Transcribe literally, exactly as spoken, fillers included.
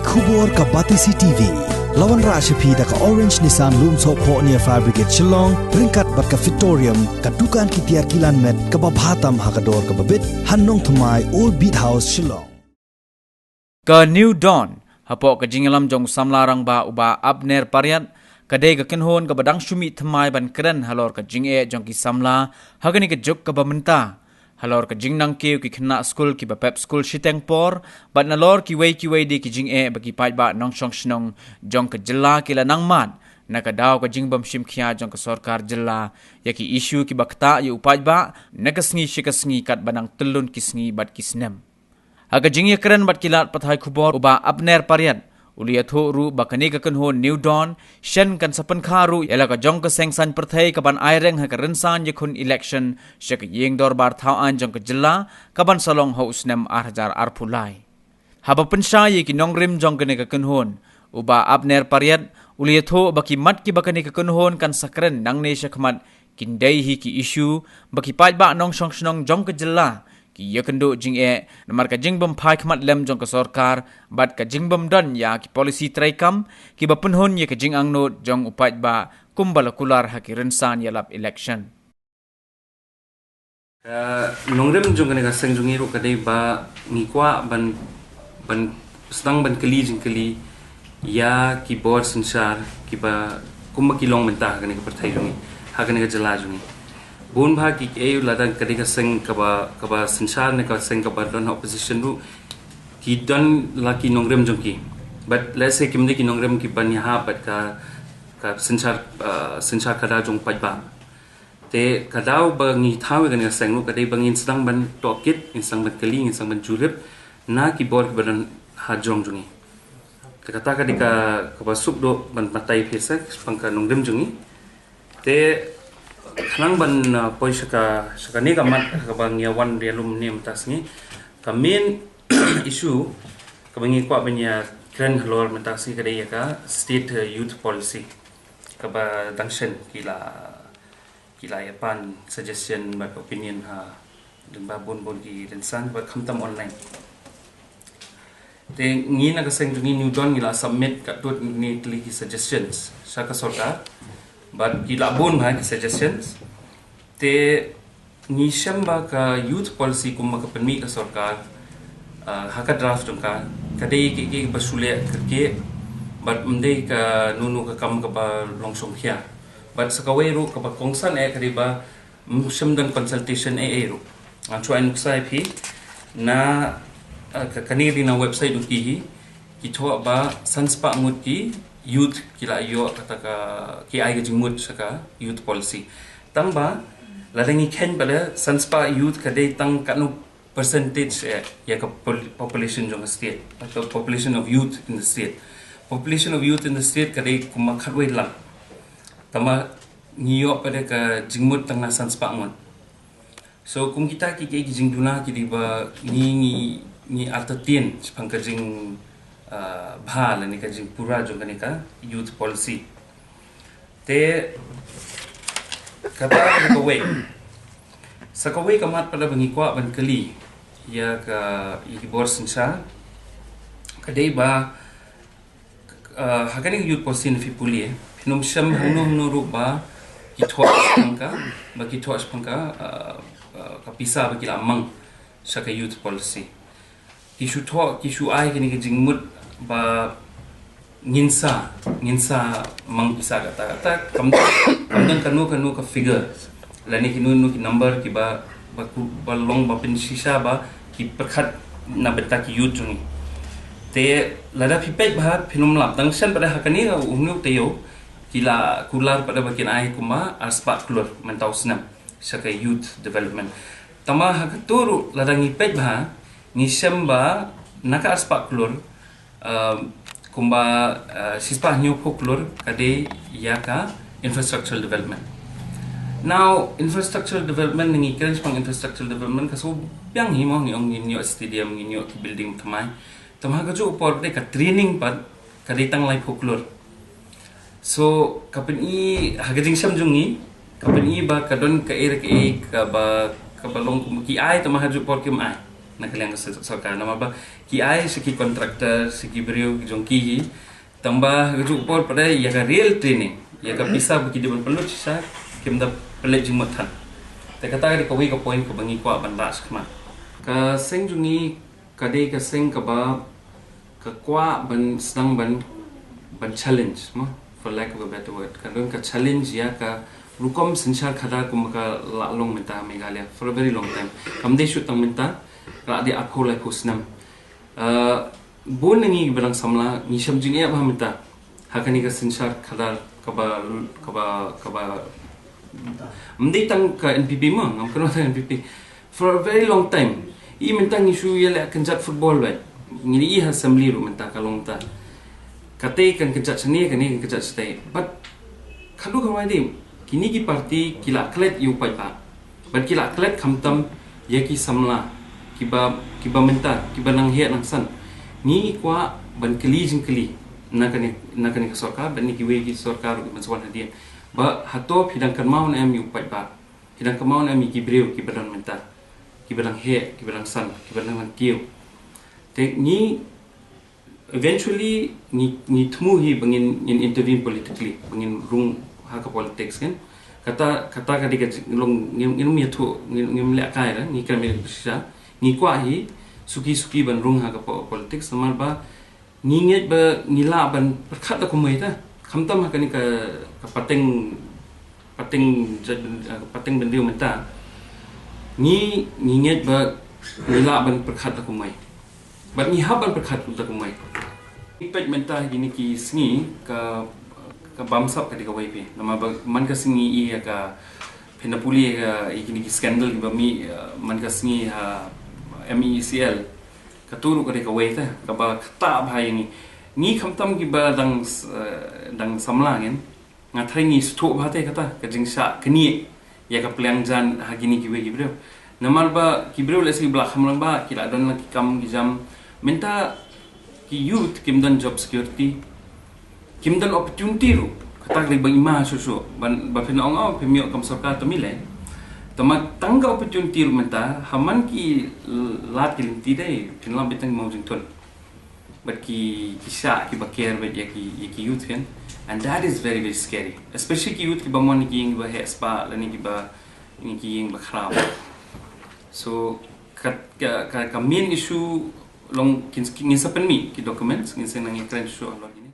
Khubor ka Batesi T V. La wanrah sha phi da ka Orange Nissan Lumsohphoh near Fire Brigade Shillong, ryngkat bad ka Fitorium, ka dukan ki tiar kilan met kaba bha tam ha ka dor kaba bit, ha Nongthymmai, Old Beat House, Shillong. Ka New Dawn, hapoh ka jingïalam jong u samla rangbah u Bah Abner Pariat, ka dei ka kynhun kaba dang shu mih thymmai ban kren halor ka jingeh jong ki samla ha kane ka juk kaba mynta. Halor ka jingnang kiew ki khynnah skul kiba pep skul shiteng por, bad nalor kiwei kiwei de ki jingeh ba ki paidbah nongshong shnong jong ka jylla ki la nang mad, na ka daw ka jingbym shim khia jong ka sorkar jylla ïa ki issue kiba ktah ïa u paidbah na ka sngi sha ka sngi katba nang tyllun ki sngi bad ki snem. Ha ka jingïakren bad ki lad pathai khubor, u Bah Abner Pariat u la ïathuh ruh ba kane ka kynhun New Dawn shen kan sa pynkha ruh ïa la ka jong ka seng saiñ pyrthei kaban aireng ha ka rynsan ïakhun election sha ka ïing dorbar thaw aiñ jong ka jylla kaban sa long ha u snem ar hajar arphew lai. Haba pynshai ïa ki nongrim jong kane ka kynhun, u Bah Abner Pariat u la ïathuh ba ki mat kiba kane ka kynhun kan sa kren nangne shakhmat kin dei hi ki issue ba ki paidbah nongshong shnong jong ka jylla ki ïakynduh jingeh namar ka jingbym phai khmat lem jong ka sorkar bad ka jingbym don ïa ki policy treikam kiba pynhun ïa ka jingangnud jong u paidbah kumba la kular ha ki rynsan ïalap election. Ka nongrim jong kane ka seng jong ngi ruh ka dei ba ngi kwah ban, ban sdang ban kylli jingkylli ïa ki bor synshar kiba kumba ki long mynta ha kane ka pyrthei jong ngi, ha kane ka jylla jong ngi. Bun bah ki, eh, lada ka dei ka seng kaba, kaba synshar ne ka seng kaba don ha opposition ruh, ki don la ki nongrim jong ki. But let's say kim dei ki nongrim kiba ïahap bad ka, ka synshar, uh, synshar khadar jong paidbah. Te ka daw ba ngi thaw ïa kane ka seng ruh ka dei ba ngin sdang ban tohkit, ngin sdang ban kylli, ngin sdang ban jurip na ki bor kiba don ha jrong jong ngi. Te kata ka dei ka, kaba suk duh ban batai phi sa shaphang ka nongrim jong ngi. Te khnang ban, uh, poi sha ka, sha kane ka mat kaba ngi ïa wan ïalum ne mynta sngi. Ka main issue kaba ngi kwah ban ïakren halor mynta sngi ka dei ïa ka State, uh, Youth Policy kaba dang shen ki la, ki la ïa pan suggestion bad opinion ha lyngba bun bun ki rynsan bad khamtam online. Te ngi na ka seng jong ngi New Dawn ngi la submit katto katne tylli ki suggestions sha ka sorkar bad ki la bun bha ki suggestions. Te ngi shem ba ka youth policy kumba ka pynmih ka sorkar, ah, ha ka draft jong ka, ka dei ki, ki ba shu leh kyrkieh bad ym dei kano kano ka kam kaba long shongkhia. Bad sa kawei ruh kaba kongsan eh ka dei ba ym shym don consultation eh eh ruh. Ngan shu ai nuksa ïa phi na, ah, ka, kane ka dei na website u ki hi, ki thoh ba san spah ngut ki youth ki la ïoh kata ka, ki ai ka jingmut sha ka youth policy. Tang ba lada ngi kheiñ pat de san spah youth ka dei tang katno percentage eh ïa ka pol-, population jong ka state, ka population of youth in the state. Population of youth in the state ka dei kumba khatwei lak. Tangba ngi ïoh pat de ka jingmut tang na san spah ngut. So kum kita ki, ki, ki jingduna ki dei ba ngi, ngi, ngi artatien shaphang ka jing, ah, bha lane ka jingpura jong kane ka youth policy. Te kata ka dei kawei. Sa kawei ka mat pat de ba ngi kwah ban kylli ïa ka, ïa ki bor synshar ka dei ba, ah, ha kane ka youth policy na phi pule, phin ym shem hangno hangno ruh ba ki thoh shaphang ka, ba ki thoh shaphang ka, ah, ah, ka pisa ba ki la mang sha ka youth policy. Ki shu thoh, ki shu ai kane ka jingmut ba ngin sa, ngin sa mang pisa kata, kata kam, kam don kano kano ka figure lane kino kino ki number kiba, ba ku, ba long ba pynshisha ba ki pyrkhat na bynta ki youth jong ngi. Te lada phi peit bha phin ym lap, dang shen pat de ha kane ka une u taïew ki la kular pat de ba kin ai kumba ar spah klur mynta u snem sha ka youth development. Tangba ha kato ruh lada ngi peit bha ngi shem ba na ka ar spah klur, um, kumba, uh, shi spah hynñiew phew klur ka dei ïa ka infrastructural development. Now, infrastructural development, ngi kren shaphang infrastructural development, ka shu biang hi mo, ngi ong ngin ïoh stadium, ngin ïoh ki building thymmai. Tangba ha kajuh ka por pat de ka training pat ka dei tang lai phew klur. So ka pyni ha ka jingshem jong ngi, ka pyni ba ka don kaei re kaei kaba, kaba long kum ki ai tangba ha kajuh ka por kim ai. Na ka liang ka sor-, sorkar namar ba ki ai sha ki contractor, sha ki briew jong ki hi. Tang ba ka juh por pat ïa ka real training, ïa ka pisa ba ki dei ban pynlut shisha, kim da pynleit jingmut than. Te kata ka dei kawei ka point kaba ngi kwah ban rah shakhmat. Ka seng jong ngi ka dei ka seng kaba ka kwah ban sdang ban, ban challenge mo, for lack of a better word. Ka don ka challenge ïa ka rukom synshar khadar kum ka la long mynta ha Meghalaya for a very long time. Kam dei shu tang mynta, ka la dei arphew laiphew snem. Uh, bun na ngi ba dang samla ngi shem jingeh bha mynta ha kane ka synshar khadar kaba, kaba, kaba ym dei tang ka N P P mo, ngam kynmaw tang N P P. For a very long time. I mynta ngi shu ïa leh kynjat football bad ngi i ha assembly ruh mynta ka long ta. Kate kan kynjat shane, kane kan kynjat shate. But ka dei kawei de, kini ki party ki la klet ïa u paidbah. Bad ki la klet khamtam ïa ki samla kiba, kiba mynta, kiba nang heh nang san. Ngi kwah ban kylli jingkylli na kane, na kane ka sorkar, bad na kiwei ki sorkar ruh ban swan hadien. Ba hato phi dang kynmaw ne em ïa u paidbah. Ki dang kynmaw ne em ïa ki briew kiba don mynta, kiba dang heh, kiba dang san, kiba dang dang kiew. Te ngi eventually ngi, ngi thmu hi ba ngin, ngin intervene politically, ba ngin rung ha ka politics kan. Kata, kata ka dei ka jing-, long ngim, ngim ïathuh, ngim, ngim leh kai ra, ngi kren mih shisha. Ngi kwah hi suki suki ban rung ha ka po-, politics namar ba ngi ngeit ba ngi lah ban pyrkhat da kumwei ta. Khamtam ha kane ka, ka pateng, pateng jait byn-, ka pateng bynriew mynta. Ngi, ngi ngeit ba ngi lah ban pyrkhat da kumwei. Bad ngi hap ban pyrkhat da kumwei. Ngi peit mynta ha kine ki sngi ka, ka bamsap ka dei kawei phi. Namar ba man ka sngi ïa ka pynapuli ïa ka, ïa kine ki scandal kiba mih, eh, man ka sngi ha M E E C L. Katu ruh ka dei kawei te, kaba ktah bha ïa ngi. Ngi khamtam kiba dang s-, eh, dang samla ngin. Nga tharai ngi sngewthuh bha te kata, ka jingshah knieh ïa ka pliang jan ha kine kiwei ki briew. Namar ba ki briew lehse kiba la kham rangbah, ki la don la ki kam ki jam. Mynta ki youth kim don job security. Kim don opportunity ruh. Kata ka dei ba i ma shuh shuh. Ban, ba phin ong, oh, phim ïoh kam sorkar te mi leh. Tangba tang ka opportunity ruh mynta, ha man ki lad ki lynti dei, phin lap beit tang mawjingthun. Bad ki, ki shah, kiba care beit ïa ki, ïa ki youth kan. And that is very, very scary. Especially ki youth kiba mon ïa ki ïing ba heh spah, lane kiba, ïa ki ïing ba khraw. So, ka, ka, ka, ka main issue long kin, kin, ngin sa pynmih ki documents, ngin sa nang ïakren shuh halor kine.